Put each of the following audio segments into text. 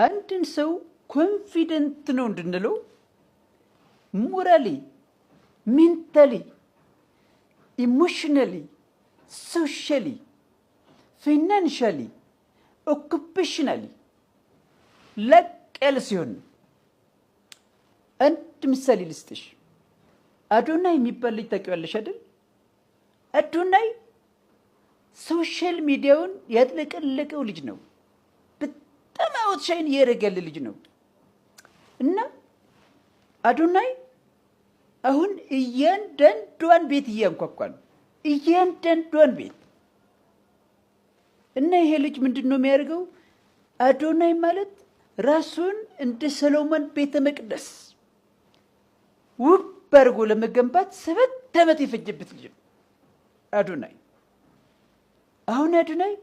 አንድን ሰው confident ነው እንድንለው morally፣ mentally፣ emotionally፣ socially፣ financially፣ occupationally ላቅ ያለ ሲሆን ነው። አንድ ምሳሌ ልስጥሽ። አዶናይ የሚባል ልጅ ታውቂዋለሽ አይደል? አዶናይ social media ውን ያጥለቀለቀው ልጅ ነው። በጣም outshine እያደረገ ያለ ልጅ ነው። እና አዶናይ አሁን እያንዳንዷን ቤት እያንኳኳ ነው። እያንዳንዷን ቤት። እና ይሄ ልጅ ምንድን ነው የሚያደርገው? አዶናይ ማለት ራሱን እንደ ሰሎሞን ቤተ መቅደስ ውብ አድርጎ ለመገንባት 7 ዓመት የፈጀበት ልጅ ነው አዶናይ። አሁን አዶናይ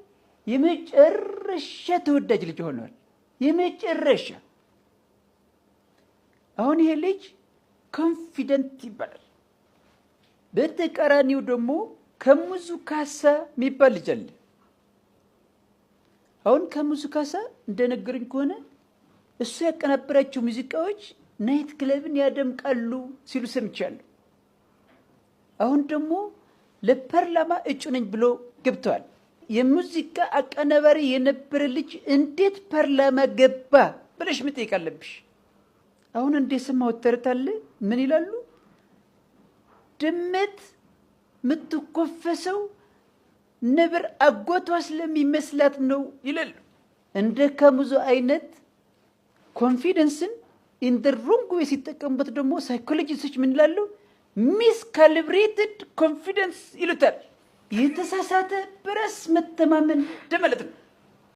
የመጨረሻ ተወዳጅ ልጅ ሆኗል። የመጨረሻ። አሁን ይሄ ልጅ confident ይባላል። በተቃራኒው ደግሞ ከሙዙ ካሳ የሚባል ልጅ አለ። አሁን ከሙዙ ካሳ እንደነገሩኝ ከሆነ እሱ ያቀናበራቸው ሙዚቃዎች night club ን ያደምቃሉ ሲሉ ሰምቻለሁ። አሁን ደግሞ ለፓርላማ እጩ ነኝ ብሎ ገብተዋል። የሙዚቃ አቀናባሪ የነበረ ልጅ እንዴት ፓርላማ ገባ ብለሽ መጠየቅ አለብሽ። አሁን እንደሰማሁት ተረት አለ። ምን ይላሉ? ድመት የምትኮፈሰው ነብር አጎቷ ስለሚመስላት ነው ይላሉ። እንደ ካሙዙ አይነት confidence ን in the wrong way ሲጠቀሙበት ደግሞ ሳይኮሎጂስቶች ምን ይላሉ? Miscalibrated confidence ይሉታል። የተሳሳተ በራስ መተማመን እንደማለት ነው።